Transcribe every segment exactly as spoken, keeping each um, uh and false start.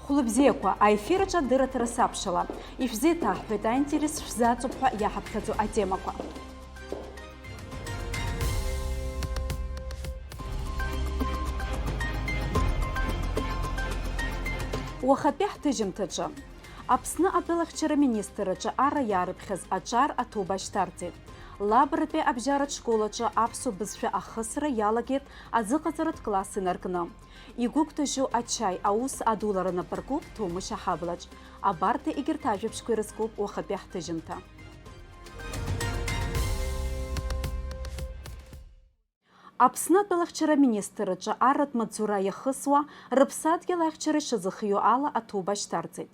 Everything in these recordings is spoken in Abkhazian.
Хәлыбзиақәа, аефир аҿы адырраҭара сабшала. Ишәзеиҭаҳҳәеит аинтерес шәзаҵоуп ҳәа иаҳаԥхьаӡо атемақәа. Уахатәи ҳҭыжьымҭаҿы. Аԥсны атәылахьчара министр аҿы арра иаарыԥхьаз аҿар аҭоуба шьҭарҵеит. Лабратәи абжьаратә школ аҿы аԥсуа бызшәа ахысра иалагеит азыҟаҵаратә класс инаркны. Игәыгәҭажьу ачаи аус адулара нап ркуп Ҭоумышь аҳаблаҿ. Абарҭ егьырҭ ажәабжьқәа ирызкуп уахатәи ҳҭыжьымҭа. Аԥсны атәылахьчара аминистрраҿы арратә маҵзура иахысуа, рыԥсадгьыл ахьчара ишазыхиоу ала аҭоуба шьҭарҵеит.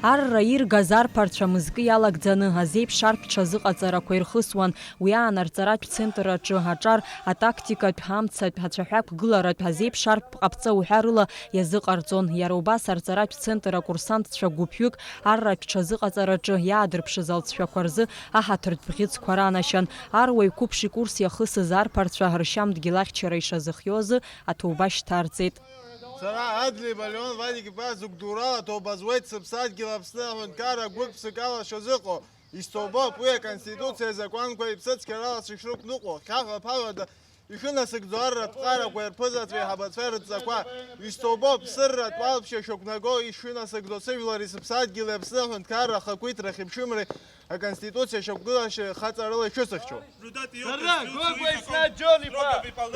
Арра иргаз арԥарцәа мызкы иалагӡаны азеиԥш арратә ҽазыҟаҵарақәа ирхысуан. Уи аан арҵаратә центр аҿы аҿар, атактикатә, амцатә, ацәаҳәақәгыларатә, азеиԥш арратә ҟаԥҵа уҳәа рыла иазыҟарҵон. Иара убас арҵаратә центр акурсантцәа гәыԥҩык арратә ҽазыҟаҵараҿы иаадырԥшыз алҵшәақәа рзы аҳаҭыртә бӷьыцқәа ранашьан. Аруаҩ қәыԥш икурс иахысыз арԥарцәа ршьам дгьыл ахьчара ишазыхиоз азы аҭоуба шьҭарҵеит. Сара Адлеиба Леон Вадик-иԥа зыгәдурала аҭоуба зуеит, сыԥсадгьыл Аԥсны аҳәынҭқарра гәык-ԥсык ала сшазыҟоу. Исҭоубоуп уи Аконституциа азакәанқәа иԥсыцқьарала сышрықәныҟәо, хьаҳәа-ԥаҳәада ишынасыгӡо арратә ԥҟарақәа, ирԥызацәа, еиҳабацәа рыдҵақәа. Исҭоубоуп сырратә уалԥшьа шықәнаго ишынасыгӡо сыжәлари сыԥсадгьыли Аԥсны аҳәынҭқарра ахақәиҭра ахьыԥшымреи Аконституциа шьақәгылашьа хаҵарыла ишысыхьчо. Сара, Гогәуа Иснаҭ Џьон-иԥа,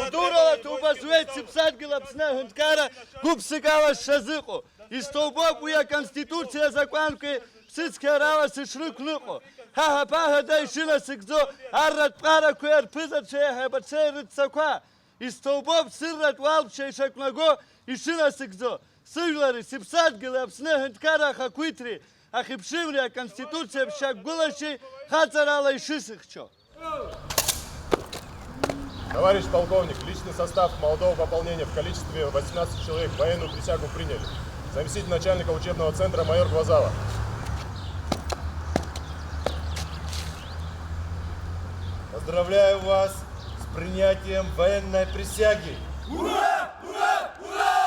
удурала ҭоуба зуеит сыԥсадгьыл Аԥсны аҳәынҭқарра гәык-ԥсык ала сшазыҟоу. Исҭоубоуп уи Аконституциа азакәанқәеи ԥсыцқьарала сышрықәныҟәо, ҳәаҳәа-ԥаҳәада ишынасыгӡо арратә ԥҟарақәеи арԥызацәеи аиҳабацәеи рыдҵақәа. Исҭоубоуп сырратә уалԥшьа ишақәнаго ишынасыгӡо, сыжәлари сыԥсадгьыли Аԥсны аҳәынҭқарра ахақәиҭреи ахьыԥшымреи Аконституциа шьақәгылашьеи хаҵарала ишысыхьчо. Товарищ полковник, личный состав молодого пополнения в количестве восемнадцати человек военную присягу приняли. Заместитель начальника учебного центра майор Глазава. Поздравляю вас с принятием военной присяги! Ура! Ура! Ура!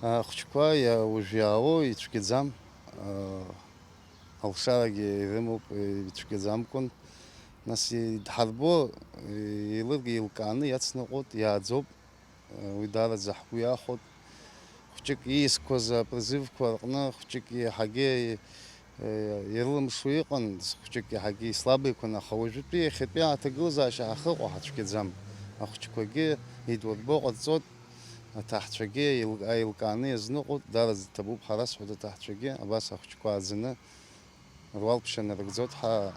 Ахәыҷқәа иа-, уажә иаауоу ицәгьаӡам, алшарагьы ирымоуп, ицәгьаӡамкәан. Нас идҳарбо, еилырга-еилкааны иацныҟәоит, иааӡоуп. Уи даараӡа ҳгәы иахәоит. Хәҷык иискәаз апризывқәа рҟны хәҷык иаҳагьы, э, ирылымшо иҟан, хәҷык иаҳагьы ислабеиқәан, аха уажәтәи иахьатәи аҭагылазаашьа ҳахыҟоу ҳацәгьаӡам. Ахәҷқәагьы идурбо ҟарҵоит, аҭаҳцәагьы еил-, еилкааны иазныҟәоит, даараӡа иҭабуп ҳара сҳәоит аҭаҳцәагьы, абас ахәҷқәа ааӡаны руалԥшьа нарыгӡоит ҳа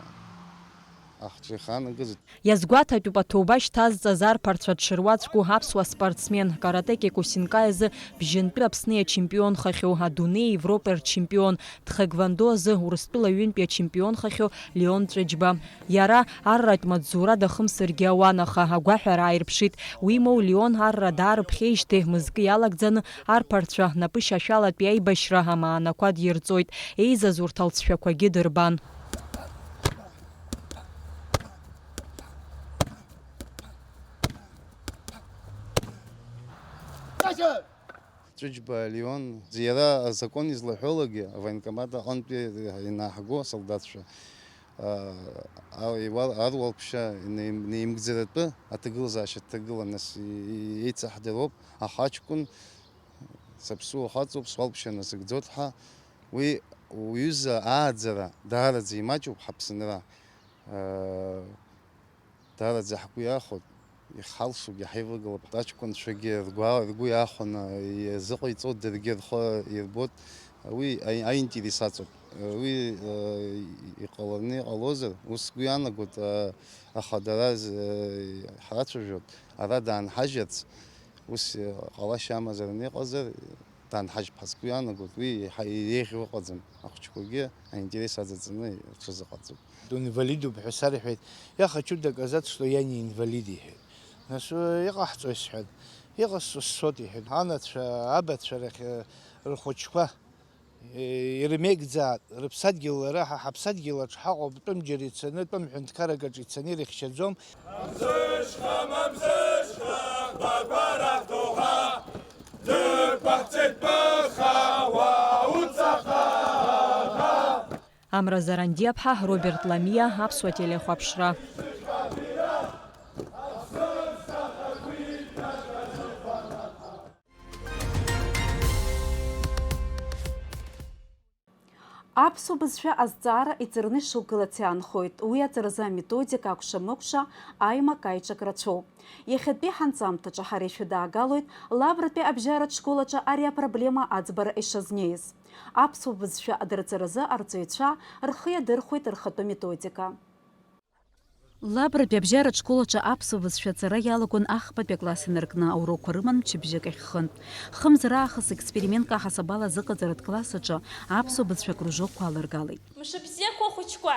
ахәҷы ихаанагаз. Иазгәаҭатәуп аҭоуба шьҭазҵаз арԥарцәа дшыруаӡәку аԥсуа спортсмен, каратэ киокусинкаи азы бжьынтәи Аԥсни ачемпионхахьоу, адунеи, Европеи рчемпион, тхэквондо азы Урыстәыла ҩынтәи ачемпионхахьоу Леон Ҵәыџьба. Иара арратә маҵзура дахымсыргьы ауан, аха агәаҳәара ааирԥшит. Уимоу, Леон арра даарыԥхьеижьҭеи мызкы иалагӡаны арԥарцәа напышьашәалатәи аибашьра амаанақәа дирҵоит, еизаз урҭ алҵшәақәагьы дырбан. Ҵәыџьба Леон, иара азакәан излаҳәолагьы, авоенкомат аҟынтәи ианааҳго асолдатцәа, а, а, иуал-, аруалԥшьа неим-, неимгӡаратәы аҭагылазаашьа дҭагылан, нас и-, и-, еицаҳдыруоуп, аха аҷкәын саԥсуа хаҵоуп, суалԥшьа насыгӡоит ҳәа, уи уҩыза ааӡара даараӡа имаҷуп ҳаԥсынра. А, Даараӡа ҳгәы иахәоит, иҳалшогьы ҳаивагылап. Аҷкәынцәагьы ргәы, ргәы иахәаны иазыҟаиҵоит, даргьы рхы ирбоит, Уи аи-, аинтерес аҵоуп. Уи, э, иҟаланы иҟалозар, ус сгәы иаанагоит, э, аха дара з-, э, ҳрацәажәоит, ара даанҳажьырц, ус, э, ҟалашьа амазараны иҟазар, даанҳажьп ҳәа сгәы иаанагоит. Уи еиҳа иреиӷьу ыҟаӡам, ахәыҷқәагьы аинтерес аҵаҵаны рҽазыҟарҵоит. Инвалидуп ҳәа сарҳәеит. Я хочу доказать, что я не инвалид, иҳәеит. Нас, э, иҟаҳҵои сҳәан, иҟасҵо сцоит, иҳәеит. Анацәа, абацәа рахь, э, рхәыҷқәа, э, ирмеигӡааит, рыԥсадгьыл, ара ҳа ҳаԥсадгьыл аҿы ҳаҟоуп, тәым џьара ицаны, тәым ҳәынҭқаррак аҿы ицаны ирыхьчаӡом. Мамзышха, мамзышха, ӷбақәа рахь доуҳа, дықәаҳҵеит ԥыххаа, уа уҵаха! Амра Зарандиаԥҳа, Роберт Ламиа, Аԥсуа телехәаԥшра. Аԥсуа бызшәа азҵаара иҵарны ишықәгылац иаанхоит. Уи аҵаразы аметодика акәша-мыкәша аимак-аиҿак рацәоуп. Иахьатәи ҳанҵамҭаҿы ҳара ишәыдаагалоит Лабратәи абжьаратә школ аҿы ари апроблема аӡбара ишазнеиз. Аԥсуа бызшәа адырҵаразы арҵаҩцәа рхы иадырхәеит рхатәы методика. Лабратәи абжьаратә школ аҿы аԥсуа бызшәа аҵара иалагон ахԥатәи акласс инаркны, аурокқәа рыман мчыбжьык ахь хынтә. Хымз раахыс експериментк аҳасабала азыҟаҵаратә класс аҿы аԥсуа бызшәа акружокқәа аларгалеит. Мшыбзиақәа, ахәыҷқәа!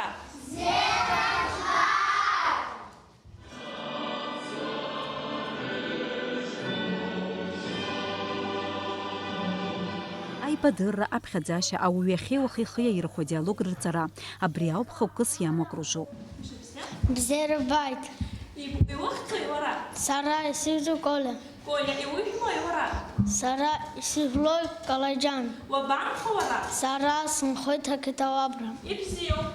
Аибадырра, аԥхьаӡашьа, ауаҩы иахьеи уахеи ихы иаирхәо адиалог рырҵара, абри ауп хықәкыс иамоу акружок. Бзиара ббааит. Иб-, иухьӡи уара? Сара исыжәлоу Коля. Коля, иужәлои уара? Сара исыжәлоу Калаџьан. Уабанхо уара? Сара сынхоит ақыҭа Лабра. Ибзиоуп.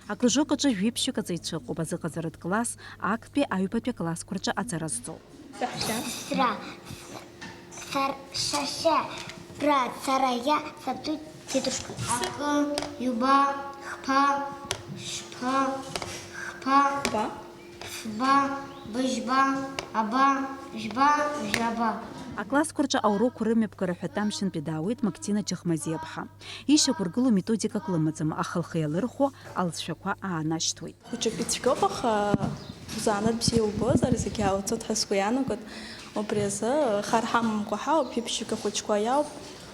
Акружок аҿы жәиԥшьҩык аҵаҩцәа ыҟоуп, азыҟаҵаратә класс, актәи аҩбатәи аклассқәа рҿы аҵара зҵоу. Саҳәшьа. Сра. Сар-, шаша. Брат, сарая, сату, тетушка. Акы, ҩба, хԥа, шԥа, хԥа, ба, ԥфба, быжьба, аба, жәба, жәаба. Аклассқәа рҿы аурокқәа рымҩаԥгара ҳәа Тамшьынтәи даауеит Мактина Џьахмазиаԥҳа. Ишьақәыргылоу методикак лымаӡам, аха лхы иалырхәо алҵшәақәа аанашьҭуеит. Хәыҷык ицәгьоуп, аха узанааҭ бзиа убозар, зегьы аалҵуеит ҳәа сгәы иаанагоит. Убри азы хар ҳамамкәа ҳауп, ҩыԥшьҩык ахәыҷқәа иауп,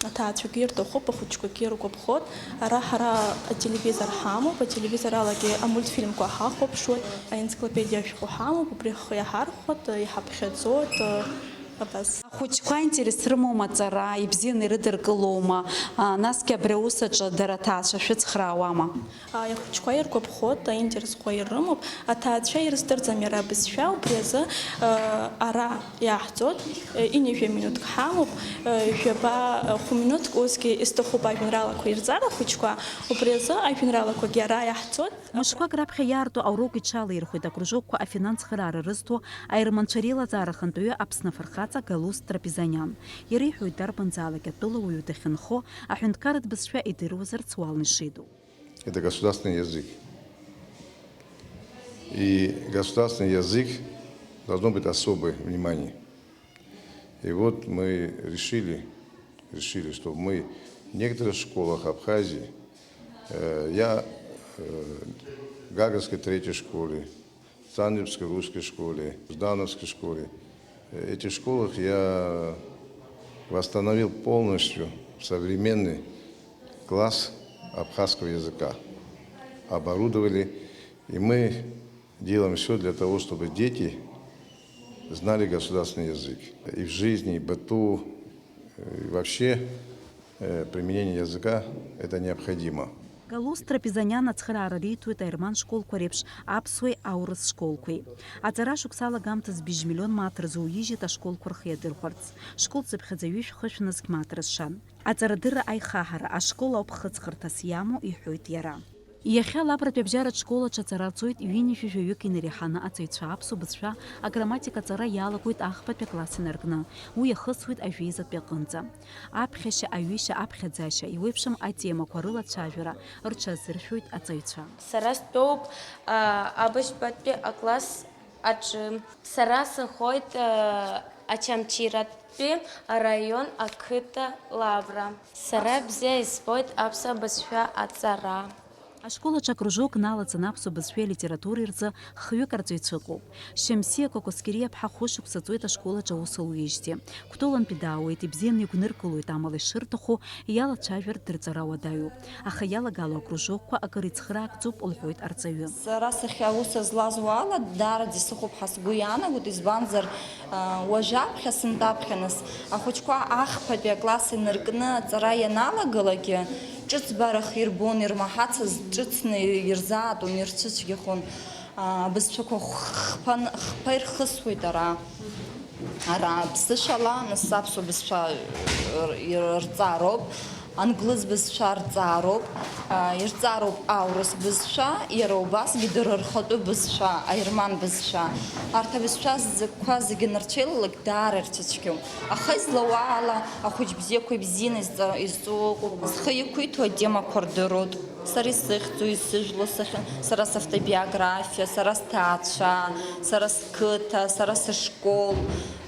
аҭаацәагьы ирҭахуп, ахәыҷқәагьы иргәаԥхоит. Ара ҳара ателевизор ҳамоуп, ателевизор алагьы амультфильмқәа ҳахәаԥшуеит, аенциклопедиа ашәҟәы ҳамоуп, убри ҳхы иаҳархәоит, иҳаԥхьаӡоит, абас. Ахәыҷқәа аинтерес рымоума аҵара, ибзианы ирыдыркылоума, а, насгьы абри аус аҿы дара аҭаацәа шәыцхраауама? Ааи, ахәыҷқәа иргәаԥхоит, аинтересқәа ирымоуп, аҭаацәа ирыздырӡам иара абызшәа, убри азы, э, ара иаҳҵоит, э, ҩажәа минуҭк ҳамоуп, э, жәаба, э, хә-минуҭк усгьы исҭахуп ажәеинраалақәа ирҵар ахәыҷқәа, убри азы ажәеинраалақәагьы ара иаҳҵоит. Мышқәак раԥхьа иаарту аурок иҽалаирхәеит акружокқәа афинанс цхыраара рызҭо аерманцәа реилазаара ахантәаҩы Аԥсны афырхаҵа Галуст Трапезаниан. Иара иҳәоит, дарбанзаалак атәылауаҩы дахьынхо, аҳәынҭқарратә бызшәа идыруазарц уалны ишиду. Это государственный язык. И государственный язык должно быть особое внимание. И вот мы решили, решили, что мы в некоторых школах Абхазии, э, я, э, в Гагарской третьей школе, Цандрипской русской школе, Ждановской школе. Э, этих школах я восстановил полностью современный класс абхазского языка. Оборудовали, и мы делаем всё для того, чтобы дети знали государственный язык. И в жизни, и в быту, э, и вообще, э, применение языка — это необходимо. Галуст Трапезаниан ацхыраара риҭоит аерман школқәа реиԥш аԥсуеи аурыс школқәеи. Аҵара шықәса алагамҭазы быжь миллион мааҭ рзуҩыжьит ашколқәа рхы иадырхәарц. Школ цыԥхьаӡа ҩышә хышә нызқь мааҭ рызшан. Аҵарадырра аихаҳара, ашкол ауп хыҵхырҭас иамоу, иҳәоит иара. Иахьа Лабратәи абжьаратә школ аҿы аҵара ҵоит ҩынҩажәи жәаҩык инареиҳаны аҵаҩцәа аԥсуа бызшәа аграмматика аҵара иалагоит ахԥатәи акласс инаркны, уи иахысуеит ажәеизатәи аҟынӡа. Аԥхьашьа, аҩышьа, аԥхьаӡашьа, еиуеиԥшым атемақәа рылацәажәара рҽазыршәоит аҵаҩцәа. Сара стәоуп, а, абыжьбатәи акласс аҿы. Сара сынхоит, а, Очамчыратәи араион ақыҭа Лабра. Сара бзиа избоит аԥсуа бызшәа аҵара. Ашкол аҿы акружок налаҵаны аԥсуа бызшәеи алитературеи рзы хҩык арҵаҩцәа ыҟоуп. Шьамсиа Кокоскериаԥҳа хәышықәса ҵуеит ашкол аҿы аус луижьҭеи. Кәтолантәи даауеит, ибзианы игәныркылоит, амала ишырҭаху иалацәажәартә дырҵара уадаҩуп. Аха иалагало акружокқәа акыр ицхыраагӡоуп, лҳәоит арҵаҩы. Сара сахьа аус злаз уаала, даараӡа исыхәап ҳәа сгәы иаанагоит, избанзар, а, уажәаԥхьа сынтәаԥхьа нас, ахәыҷқәа ахԥатәи акласс инаркны аҵара ианалагалакгьы, ҿыцбарах ирбон, ирмаҳацыз ҿыцны ирзаатуан, ирцәыцәгьахон. А, абызшәақәа хԥан-, хԥа ирхысуеит ара. Ара аԥсышәала, нас аԥсуа бызшәа р-, р-, рҵароуп, англыз бызшәа рҵароуп, а, ирҵароуп аурыс бызшәа, иара убасгьы дара рхатәы бызшәа, аерман бызшәа. Арҭ абызшәа ззакәқәа зегьы нарцәеилалак даара ирцәыцәгьоуп. Аха излауа ала, ахәыҷ бзиақәа ибзианы изҵа-, изҵоу ыҟоуп. Зхы иқәиҭу атемақәа рдыруеит. Сара исыхьӡу, исыжәлоу, сахьа-, сара савтобиографиа, сара сҭаацәа, сара сқыҭа, сара сышкол,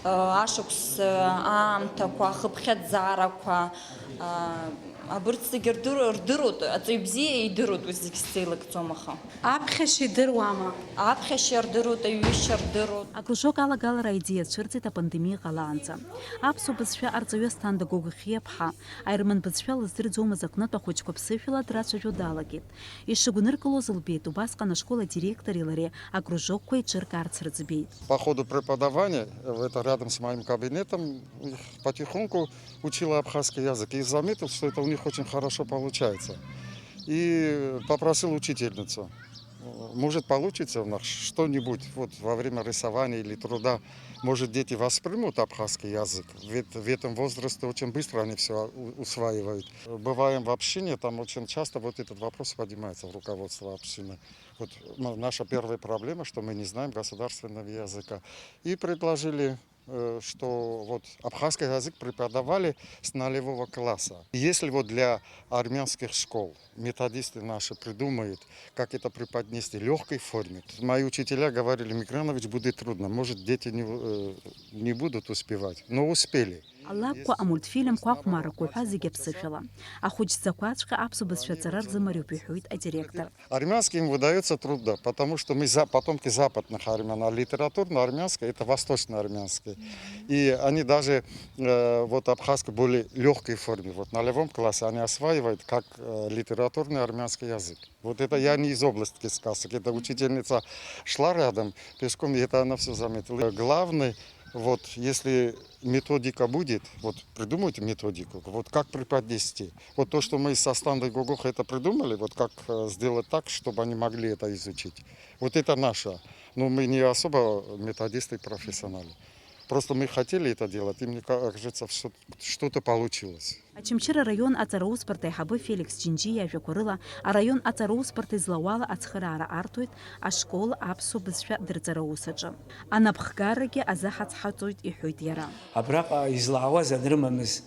э, ашықәс, э, аамҭақәа, ахыԥхьаӡарақәа, э, абырҭ зегьы рдыр-, рдыруеит, аҵаҩ бзиа идыруеит уи зегь зҽеилагӡом аха. Аԥхьашьа идыруама? Аԥхьашьа рдыруеит, аҩышьа рдыруеит. Акружок алагалара аидеиа цәырҵит апандемиа ҟалаанӡа. Аԥсуа бызшәа арҵаҩы Асҭанда Гогохиаԥҳа, аерман бызшәа лыздырӡомыз аҟнытә ахәыҷқәа ԥсышәала драцәажәо далагеит. Ишыгәныркылоз лбеит, убасҟан ашкол адиректори лареи акружокқәа еиҿыркаарц рыӡбеит. По ходу преподавания, э, это рядом с моим кабинетом, их потихоньку учила абхазский язык. И заметил, что это у них очень хорошо получается. И попросил учительницу. Может, получится у нас что-нибудь вот во время рисования или труда, может, дети воспримут абхазский язык. Ведь в этом возрасте очень быстро они всё у-, усваивают. Бываем в общине, там очень часто вот этот вопрос поднимается в руководство общины. Вот м-, наша первая проблема, что мы не знаем государственного языка. И предложили, э, что вот абхазский язык преподавали с нулевого класса. Если вот для армянских школ методисты наши придумают, как это преподнести в лёгкой форме. Мои учителя говорили: «Мигранович, будет трудно, может, дети не, э, не будут успевать». Но успели. Алакәқәа, амультфильмқәа, ахәмаррақәа ҳәа зегьы аԥсышәала. Ахәыҷ зцақәаҵәҟьа аԥсуа бызшәа аҵара рзы мариоуп, иҳәоит адиректор. Армянский им выдаётся трудно, потому что мы за-, потомки западных армян, а литературно-армянский — это восточно-армянский. И они даже, э, вот абхазский более лёгкой форме, вот на нулевом классе они осваивают как, э, литературный армянский язык. Вот это я не из области сказок, это учительница шла рядом пешком, и это она всё заметила. Главное, вот если методика будет, вот придумайте методику, вот как преподнести. Вот то, что мы со Стандой Гогох это придумали, вот как, э, сделать так, чтобы они могли это изучить. Вот это наше. Но мы не особо методисты и профессионалы. Просто мы хотели это делать, и мне кажется, всё, что-то получилось. Очамчыра араион аҵара усбарҭа аиҳабы Феликс Џьынџьиа иажәақәа рыла, араион аҵара усбарҭа излауала ацхыраара арҭоит ашкол аԥсуа бызшәа дырҵара аус аҿы. Анапхгарагьы азы ҳацҳаҵоит, иҳәоит иара. Абраҟа излаауаз анрымамыз,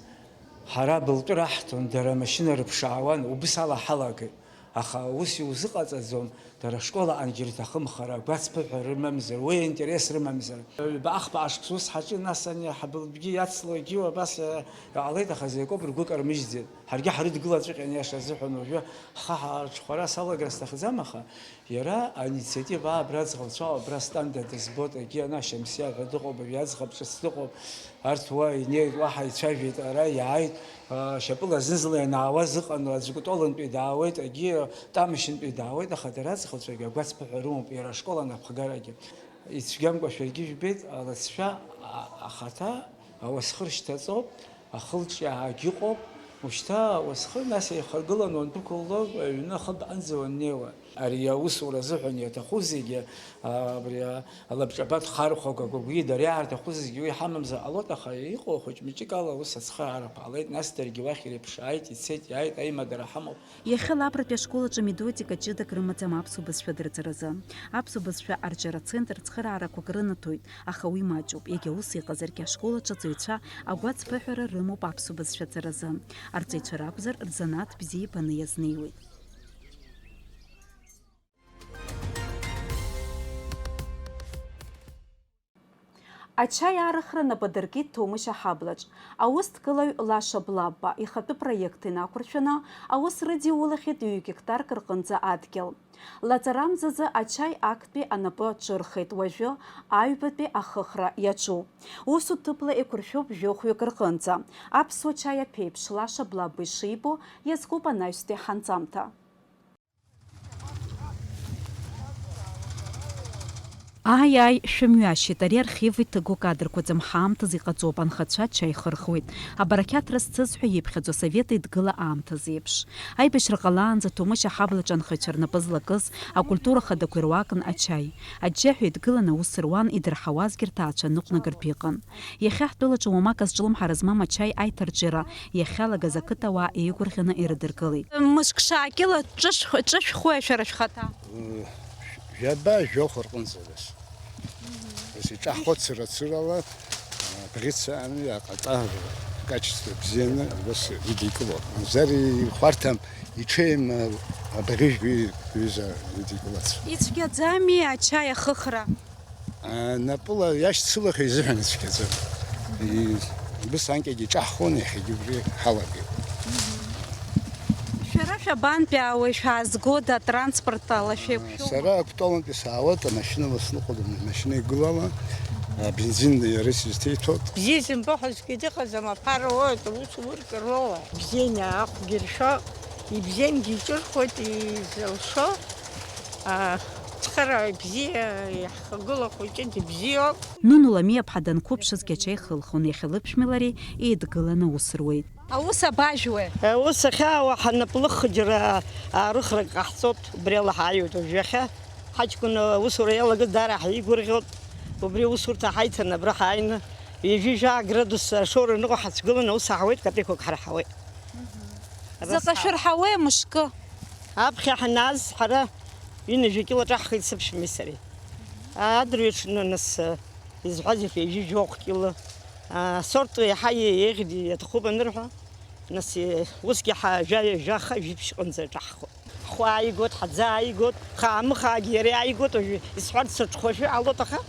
ҳара былтәы раҳҭон, дара амашьына рыԥшаауан, убыс ала ҳалагеит. Аха ус иузыҟаҵаӡом, дара ашкол аҟангьы ирҭахымхар, агәацԥыҳәа рымамзар, уи аинтерес рымамзар. Ҩба-ахԥа ашықәс ус ҳаҿын, нас ани ҳабылтәгьы иацлогьы абас иҟалеит, аха закәык ргәы кармыжьӡеит. Ҳаргьы ҳарыдгылаҵәҟьан, иаша азыҳәан, уажәы ҳхы ҳарҽхәара салагар сҭахӡам, аха иара аинициатива абра аӡӷабцәа, абра Станда дызбоит, егьи ана Шьамсиа ҳәа дыҟоуп, абри аӡӷаб ҿыц дыҟоуп. Арҭ уа инеит, уаҳа ицәажәеит, ара иааит, а, шьапыла зны-зынла ианаауаз ыҟан, аӡә Кәтолынтәи даауеит, егьи Тамшьынтәи даауеит, аха дара аӡӷабцәагьы агәацԥыҳәа рымоуп, иара ашкол анапхгарагьы. Ицәгьамкәа шәаргьы жәбеит, алыҵшәа, а-, ахаҭа ауасхыр шьҭаҵоуп, ахылҿиаагьы ыҟоуп, ушьҭа ауасхыр, нас еихаргыланы уандәықәылло, аҩны ахыб аҟынӡа уаннеиуа. Ари аусура азыҳәан иаҭаху зегьы, а, абри, а, алабҿаба дхархәага Гәагәи дареи иаарҭаху зегьы уи ҳамамзар ҟалоит, аха иҟоу хәыҷ-мыҷык ала аус ацхыраара ҟалеит, нас даргьы уахь иреиԥшааит, ицеит, иааит, аимадара ҳамоуп. Иахьа Лабратәи ашкол аҿы методика ҷыдак рымаӡам аԥсуа бызшәа дырҵаразы. Аԥсуа бызшәа арҿиара центр цхыраарақәак рынаҭоит, аха уи маҷуп. Иагьа ус иҟазаргьы, ашкол аҿы аҵаҩцәа агәацԥыҳәара рымоуп аԥсуа бызшәа аҵаразы. Арҵаҩцәа ракәзар, рзанааҭ бзиа ибаны иазнеиуеит. Ачаи арыхра нап адыркит Ҭоумышь аҳаблаҿ. Аусҭгылаҩ Лаша Блабба ихатәы проект инақәыршәаны аус рыдиулахьеит ҩ-гектарк рҟынӡа адгьыл. Лаҵарамзазы ачаи актәи анапы аҿырхит, уажәы аҩбатәи ахыхра иаҿуп. Усу ҭыԥла еиқәыршәуп жәохәҩык рҟынӡа. Аԥсуа чаи аԥеиԥш Лаша Блабба ишибо иазкуп анаҩстәи ҳанҵамҭа. Ааи, ааи, шәымҩашьеит, ари архив иҭыгу кадрқәаӡам, ҳаамҭазы иҟаҵоуп, анхацәа ачаи хырхуеит. Абарақьаҭра зцыз ҳәа иԥхьаӡо асовет еидгыла аамҭазы еиԥш. Аибашьра ҟалаанӡа Ҭоумышь аҳаблаҿы анхаҩцәа рнапы злакыз акультура хадақәа ируакын ачаи. Аџьџьаҳәа еидгыланы аус руан, идырҳауазгьы рҭаацәа аныҟәнагартә иҟан. Иахьа ҳтәылаҿы уамак азҿлымҳара змам ачаи аиҭарҿиара иахьалагаз ақыҭауаа еигәырӷьаны ирыдыркылеит. Мышк шаакьыла ҿышәх-, ҿышәхуеи шәара шәхаҭа? Жәаба, жәохә рҟынӡа нас. Нас иҿаҳхуеит цыра-цырала, а, бӷьыцааны, аҟаҵа качество бзианы, убас идикыло. Мамзар ихәарҭам, иҽеим, а, абӷьыжә ҩыза идикылац. Ицәгьаӡами ачаи ахыхра? А, напыла иашьцылахьоу изыҳәан ицәгьаӡам. И-, убыс анкьагьы иҿаҳхон, иахьагьы убри ҳалагеит. Шәара шәабантәи аауеи, шәаазгода, транспорт ала шәеиқәшәома? Сара Кәтолынтәи саауеит, амашьына ласныҟәоит, амашьына игылала, абензин иара исызҭеиҭәоит. Бзиа изымбо ҳәа аӡәгьы дыҟаӡам, аԥара уоуеит, аусурҭа роуа. Бзианы ахәгьы ршо, ибзиангьы иҿырхуеит, изылшо, а, цхыра бзиа, иаҳхагыла хәыҷы дыбзиоуп. Нуну Ламиаԥҳа данқәыԥшызгьы ачаи хылхуан, иахьа лыԥшәмеи лареи еидгыланы аус руеит. Аус абажәуеи? Аус ахьаауа ҳанапылыхха џьара аарыхрак ҟаҳҵоит, убри ала ҳааиуеит уажә иахьа. Ҳаҷкәын аусура иалагаз даара ҳаигәырӷьоит. Убри аусурҭа ҳаиҭаны абра ҳааины, ҩажәи жәаа градус ашоура аныҟоу ҳацәгыланы аус ҳауеит, капеиқәак ҳара ҳауеит. Абас Заҟа ҳа- шәырҳауеи мышкы? Аԥхьа ҳанааз ҳара ҩынҩажәа кьыла ҿаҳхеит сыԥшәмеи сареи. Адырҩаҽны нас, изҳәаз иахьа ҩажәи жәохә кьыла. Асорт еиҳа еиӷьны иаҭахуп анырҳәа, нас, усгьы ҳа-, жәаҩа, жәаха, жәиԥшьҟынӡа ҿаҳхуеит. Ҳхәы ааигоит, ҳаӡы ааигоит, хаамыхаагьы иара иааигоит, уажәы исҳәарц сыҽхәашәы ҟалоит, аха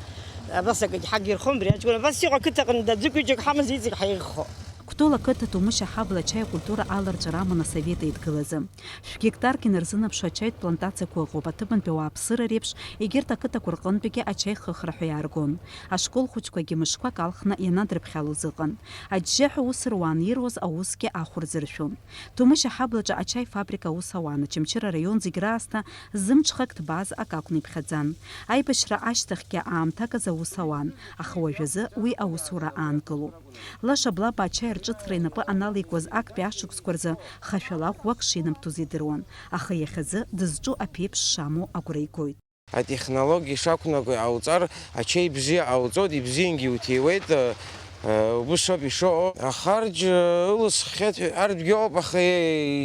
абас акгьы ҳагирхом, убри аҷкәын абас иҟоу ақыҭаҟны даӡәык-ҩыџьак ҳамаз иҵегь ҳаиӷьхо. Кәтол ақыҭа Ҭоумышь аҳабла ачаи акультура аларҵәара аман асовет еидгылазы. Шәгектарк инарзынаԥшуа ачаитә плантациақәа ыҟоуп, аҭыԥантәи ауааԥсыра реиԥш, егьырҭ ақыҭақәа рҟынтәигьы ачаи хыхра ҳәа иааргон. Ашкол хәыҷқәагьы мышқәак алхны ианадырԥхьалоз ыҟан. Аџьџьаҳәа усура уан ируаз аус ахәырзыршәон. Ҭоумышь аҳаблаҿы ачаи фабрика аус ауан, Очамчыра араион зегь раасҭа зымҽхак ҭбааз акы акәны иԥхьаӡан. Аибашьра ашьҭахьгьы аамҭак азы аус ауан, аха уажәазы уи аусура аанкылоуп. Лаша Блабба ачаи рҿыцра инапы аналеикуаз актәи ашықәсқәа рзы хашәала ӷәӷәак шинамҭоз идыруан, аха иахьазы дызҿу аԥеиԥш шамоу агәра игоит. Атехнологиа ишақәнаго иҟауҵар, ачаи бзиа ҟауҵоит, ибзиангьы иуҭиуеит, э, э, убыс ауп ишыҟоу. Ахарџь, э, ылысххьеит ҳәа иҳәартәгьы ыҟоуп, аха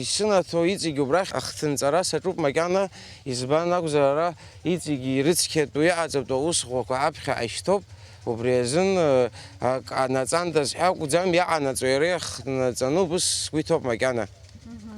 исынаҭо иҵегь убрахь ахҭынҵара саҿуп макьана, избан акәзар, ара иҵегь ирыцқьатәу, иҟаҵатәу аус ӷәӷәақәа аԥхьаҟа ишьҭоуп, убри азын, э, ак ҟанаҵандаз ҳәа акәӡам, иаҟанаҵо иара ихнаҵаны убыс сгәы иҭоуп макьана.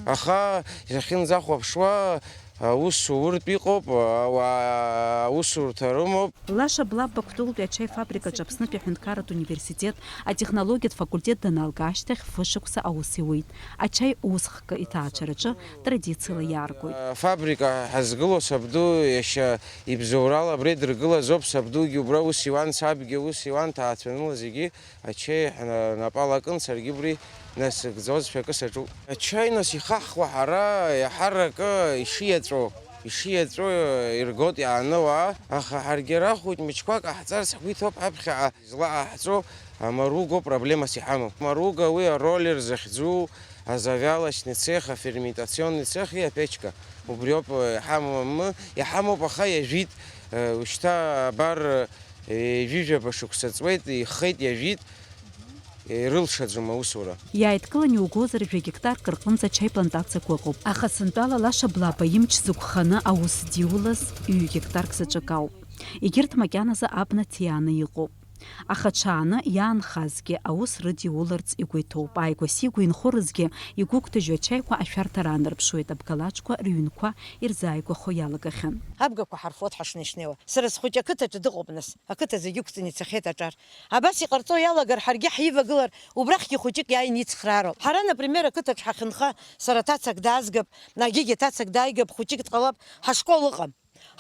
Аха, сахьынӡахәаԥшуа, аус ауртә иҟоуп, ауаа аусурҭа рымоуп. Лаша Блабба Кәтолтәи ачаи фабрикаҿы Аԥснытәи аҳәынҭқарратә университет атехнологиатә факультет даналга ашьҭахь фышықәса аус иуит. Ачаи усхк иҭаацәараҿы традициала иааргоит. Афабрика ҳазгылоу сабду иашьа ибзоурала абра идыргылазоуп, сабдугьы убра ус иуан, сабгьы ус иуан, ҭаацәаныла зегьы ачаи ҳнапала акын, саргьы убри насыгӡозшәа акы саҿуп. Ачаи нас ихаҳхуа ҳара иаҳаракы ишиаҵәо, ишиаҵәо иргоит иааны ауаа, аха ҳаргьы ара хәыҷ мыҷқәак ҟаҳҵарц ҳгәы иҭоуп ҳаԥхьаҟа излаҟаҳҵо амаруго проблемас иҳамоу. Амаруга уи ароллер захьӡу, азавиалочный цех, аферментационный цех и апечка. Убриоуп, э, иҳамоу, иҳамоуп, аха иажәит, э, ушьҭа абар, э, ҩажәижәаба шықәса ҵуеит, ихеит, иажәит, ирылшаӡом аусура. Иааидкылан иугозар, жәа гектарк рҟынӡа ачаи плантациақәа ыҟоуп. Аха сынтәала Лаша Блабба имч зықәханы аус диулаз ҩ-гектарк заҵәык ауп. Егьырҭ макьаназы абна ҭиааны иҟоуп. Аха ҽааны иаанхазгьы аус рыдиуларц игәы иҭоуп. Ааигәа-сигәа инхо рызгьы игәыгәҭажьу ачаиқәа ашәарҭара аанарԥшуеит, абгалаџқәа рыҩнқәа ирзааигәахо иалагахьан. Абгақәа ҳарфуеит ҳашнеи-шнеиуа. Сара схәыҷы ақыҭаҿы дыҟоуп нас. Ақыҭа зегьы ықәҵны ицахьеит аҿар. Абас иҟарҵо иалагар, ҳаргьы ҳивагылар, убрахьгьы хәыҷык иааины ицхраароуп. Ҳара, например, ақыҭаҿ ҳахьынха, сара ҭацак даазгап, Нагигьы ҭацак дааигап, хәыҷык дҟалап, ҳашкол ыҟам.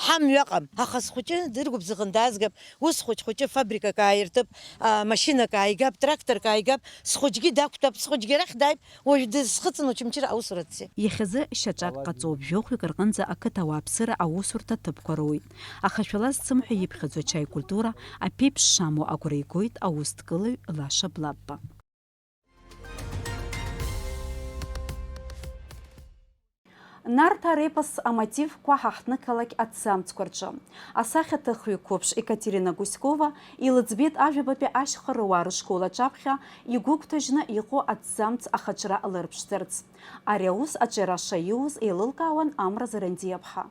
Ҳамҩа ыҟам. Аха схәыҷы дыргәыбзыӷын даазгап, ус хәыҷ-хәыҷы фабрикак ааиртып, а, машьынак ааигап, тракторк ааигап, схәыҷгьы дақәтәап, схәыҷгьы арахь дааип, уажә дысхыҵын Очамчыра аусура дцеит. Иахьазы шьаҿак ҟаҵоуп, жәохәҩык рҟынӡа ақыҭа ауааԥсыра аусурҭа ҭыԥқәа роуеит. Аха шәала зцым ҳәа иԥхьаӡо ачаи культура аԥеиԥш шамоу агәра игоит аусҭкылаҩ Лаша Блаппа. Нарҭаа репос амотивқәа ҳаҳҭнықалақь аҭӡамцқәа рҿы. Асахьаҭыхҩы қәыԥш Екатерина Гуськова илыӡбеит ажәабатәи ашьхаруаа рышкол аҿаԥхьа игәыгәҭажьны иҟоу аҭӡамц ахаҿра лырԥшӡарц. Ари аус аҿиара шаиуз еилылкаауан Амра Зарандиаԥҳа.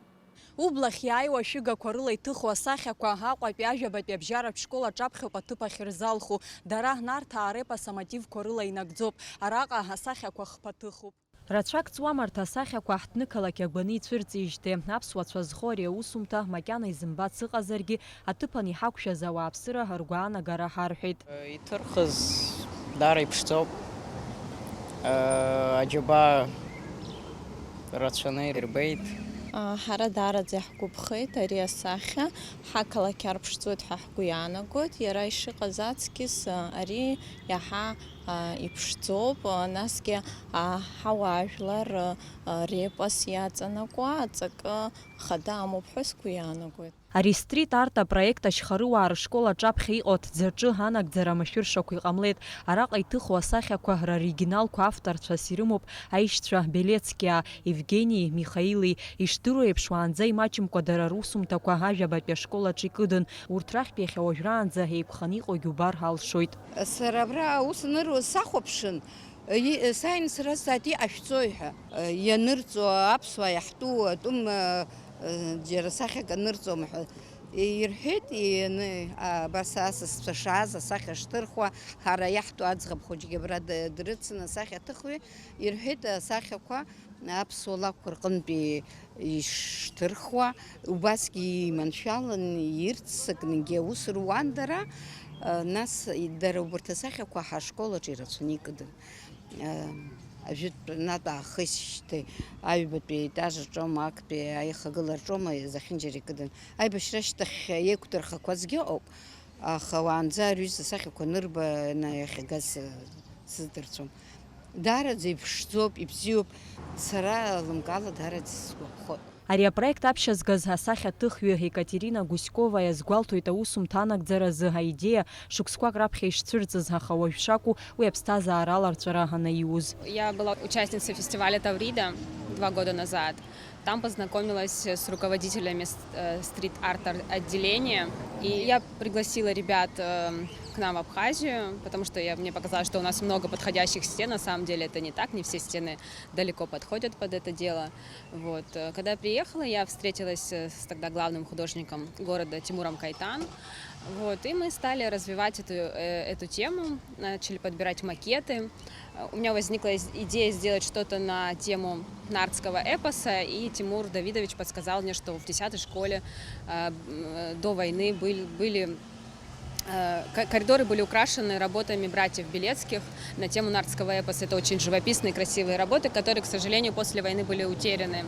Ублахь иааиуа ашәыгақәа рыла иҭыху асахьақәа Аҟәатәи ажәабатәи абжьаратә школ аҿаԥхьоуп аҭыԥ ахьырзалху. Дара Нарҭаа репос амотивқәа рыла инагӡоуп. Араҟа асахьақәа хԥа ҭыхуп. Рацәак ҵуам арҭ асахьақәа ҳҭнықалақь агәаны ицәырҵижьҭеи. Аԥсуацәа зхо ари аусумҭа макьана изымбац ыҟазаргьы, аҭыԥан иҳақәшәаз ауааԥсыра ргәаанагара ҳарҳәеит. Иҭырхыз даара иԥшӡоуп. Аџьабаа рацәаны ирбеит. Ҳара даараӡа иаҳгәаԥхеит ари асахьа. Ҳақалақь арԥшӡоит ҳәа ҳгәы иаанагоит. Иара ишыҟаз аҵкьыс, ари иаҳа иԥшӡоуп. Насгьы ҳауаажәлар репос иаҵанакуа аҵакы хада амоуп ҳәа сгәы иаанагоит. Ари стрит-арт апроект ашьхаруаа рышкол аҿаԥхьа иҟоу аҭӡаҿы анагӡара машәыршақә иҟамлеит. Араҟа иҭыху асахьақәа роригиналқәа авторцәас ирымоуп аишьцәа Белецкиаа, Евгении, Михаили. Ишдыру еиԥш, уаанӡа имаҷымкәа дара русумҭақәа ажәабатәи ашкол аҿы икыдын. Урҭ рахьтә иахьа уажәраанӡа еиқәханы иҟоугьы убар алшоит. Сара абра аус аныруаз сахәаԥшын, и-, сааины сразҵааит, иҟашәҵои ҳәа. Ианырҵо аԥсуаа иаҳтәу атәым, џьара сахьак анырҵом ҳәа ирҳәеит, ианы, абас асасцәа шааз асахьа шҭырхуа, ҳара иаҳтәу аӡӷаб хәыҷгьы абра д-, дрыцын асахьаҭыхҩы, ирҳәеит асахьақәа аԥсуа лакәқәа рҟынтәи ишҭырхуа, убасгьы иманшәалан, ирццакнгьы аус руан дара, нас дара убарҭ асахьақәа ҳашкол аҿы ирацәаны икыдын. Ажәытәтәи натә аахысшьҭи аҩбатәи аетаж аҿоума, актәи аихагыла рҿоума зехьынџьара икыдын. Аибашьра ашьҭахь еиқәдырхақәазгьы ыҟоуп, аха уаанӡа рҩыза асахьақәа анырба иахьагаз сыздырцәом. Даараӡа иԥшӡоуп, ибзиоуп. Сара лымкаала даараӡа сгәаԥхоит. Ари апроект аԥшьазгаз асахьаҭыхҩы Екатерина Гуськова иазгәалҭоит аусумҭа анагӡаразы аидеиа шықәсқәак раԥхьа ишцәырҵыз, аха уажә шакәу уи аԥсҭазаара аларҵәара анаиуз. Я была участницей фестиваля «Таврида» два года назад. Там познакомилась с руководителями с-, э, стрит-арт-отделения. И я пригласила ребят, э, к нам в Абхазию, потому что я, мне показалось, что у нас много подходящих стен. На самом деле это не так, не все стены далеко подходят под это дело. Вот. Э, когда я приехала, я встретилась, э, с тогда главным художником города Тимуром Кайтан. Вот. И мы стали развивать эту, э, эту тему, начали подбирать макеты. Э, у меня возникла из-, идея сделать что-то на тему нартского эпоса, и Тимур Давидович подсказал мне, что в десятой школе, э, м, э, до войны были, были Э, ко-, коридоры были украшены работами братьев Белецких на тему нартского эпоса. Это очень живописные, красивые работы, которые, к сожалению, после войны были утеряны.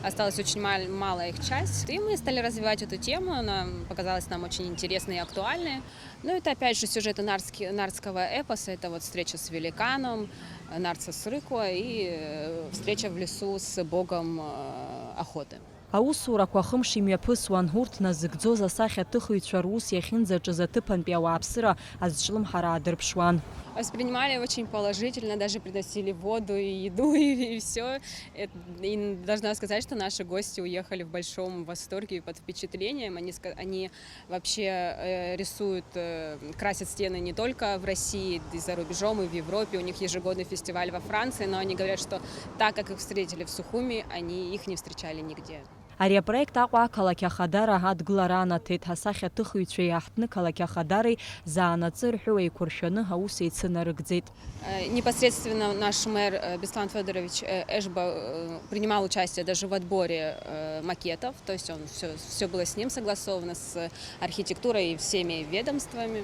Осталась очень мал-, малая их часть. И мы стали развивать эту тему, она показалась нам очень интересной и актуальной. Ну, это, опять же, сюжеты нартски-, нартского эпоса. Это вот встреча с великаном, э, Нарца Срыкуа и, э, встреча в лесу с богом, э, охоты. Аусурақәа хымш имҩаԥысуан, урҭ назыгӡоз асахьаҭыхыҩцәа рус иахьынӡаҿыз аҭыԥантәи ауааԥсыра азҿлымҳара аадырԥшуан. Воспринимали очень положительно, даже приносили воду и еду, и, и всё. Эт-, и должна сказать, что наши гости уехали в большом восторге и под впечатлением. Они ска-, они вообще, э, рисуют, э, красят стены не только в России, и за рубежом, и в Европе. У них ежегодный фестиваль во Франции, но они говорят, что так, как их встретили в Сухуми, они их не встречали нигде. Ари апроект Аҟәа ақалақь Ахадара адгылара анаҭеит, асахьаҭыхҩцәеи аҳҭнықалақь Ахадареи заанаҵы рҳәыла еиқәыршәаны аус еицынарыгӡеит. Э, непосредственно наш мэр, э, Беслан Федорович, э, Эшба, э, принимал участие даже в отборе, э, макетов, то есть он всё, всё было с ним согласовано, с архитектурой и всеми ведомствами.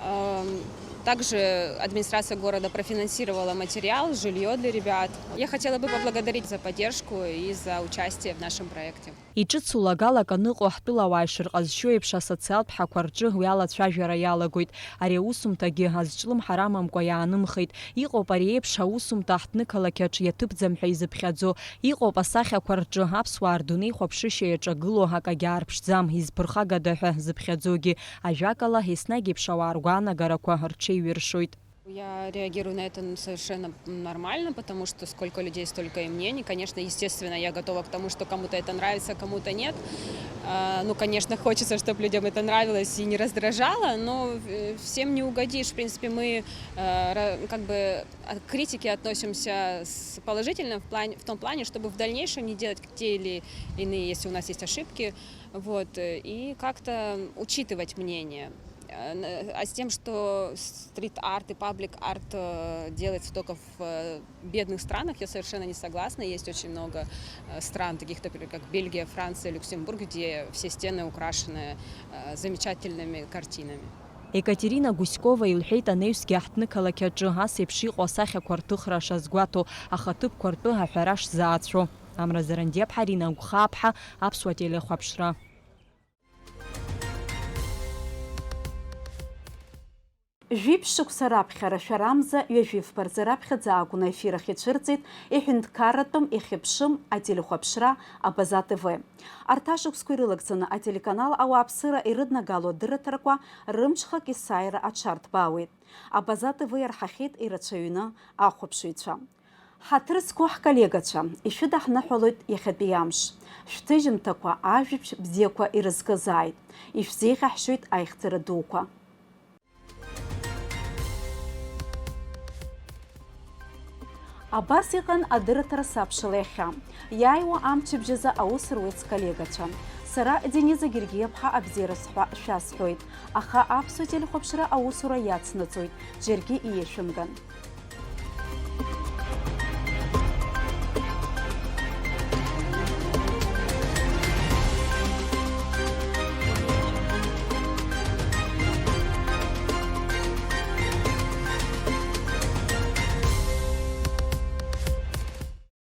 Эм, также администрация города профинансировала материал, жильё для ребят. Я хотела бы поблагодарить за поддержку и за участие в нашем проекте. Иҿыцу лагалак аныҟоу ҳтәылауаа ишырҟазшьоу еиԥш, асоциалтә ҳақәа рҿы уи алацәажәара иалагоит. Ари аусумҭагьы азҿлымҳара амамкәа иаанымхеит. Иҟоуп ари еиԥш аусумҭа ҳҭнықалақь аҿы иаҭыԥӡам ҳәа изыԥхьаӡо. Иҟоуп асахьақәа рҿы аԥсуаа рдунеихәаԥшышьа иаҿагылоу акагьы аарԥшӡам, изԥырхагада ҳәа зыԥхьаӡогьы. Ажәакала, еснагь еиԥш ауаа ргәаанагарақәа рҽеиҩыршоит. Я реагирую на это н-, совершенно нормально, потому что сколько людей, столько и мнений. Конечно, естественно, я готова к тому, что кому-то это нравится, а кому-то нет. А, ну, конечно, хочется, чтобы людям это нравилось и не раздражало, но, э, всем не угодишь. В принципе, мы, э, ра-, как бы, а, к критике относимся с положительно в плане, в том плане, чтобы в дальнейшем не делать те или иные, если у нас есть ошибки, вот, э, и как-то учитывать мнение. Э, н-, а с тем, что стрит-арт и паблик-арт, э, делается только в, э, бедных странах, я совершенно не согласна. Есть очень много, э, стран, таких, например, как Бельгия, Франция, Люксембург, где все стены украшены, э, замечательными картинами. Екатерина Гуськова илҳәеит, анаҩсгьы аҳҭнықалақь аҿы ас еиԥш иҟоу асахьақәа рҭыхра шазгәаҭо, аха аҭыԥқәа ртәы аҳәара шзаацәо. Амра Зарандиаԥҳа, Рина Гәхааԥҳа, Аԥсуа телехәаԥшра. Жәиԥшь шықәса раԥхьара шәарамза ҩажәи фба рзы раԥхьаӡа акәны аефир ахь ицәырҵит иҳәынҭқарратәым ихьыԥшым ателехәаԥшра Абаза Т В. Арҭ ашықәсқәа ирылагӡаны ателеканал ауааԥсыра ирыднагало адырраҭарақәа рымҽхак есааира аҽарҭбаауеит. Абаза Т В иарҳахьеит ирацәаҩны ахәаԥшыҩцәа. Ҳаҭыр зқәу ҳколлегацәа, ишәыдаҳныҳәалоит иахьатәи амш. Шәҭыжьымҭақәа ажәабжь бзиақәа ирызкызааит. Ишәзеиӷьаҳшьоит аихьӡара дуқәа. Абас иҟан адырраҭара Сабшала иахьа. Иааиуа амчыбжьазы аус руеит сколлегацәа. Сара, Дениза Гергиаԥҳа, абзиара сҳәа шәасҳәоит. Аха аԥсуа телехәаԥшра аусура иацнаҵоит, џьаргьы ииашәымган.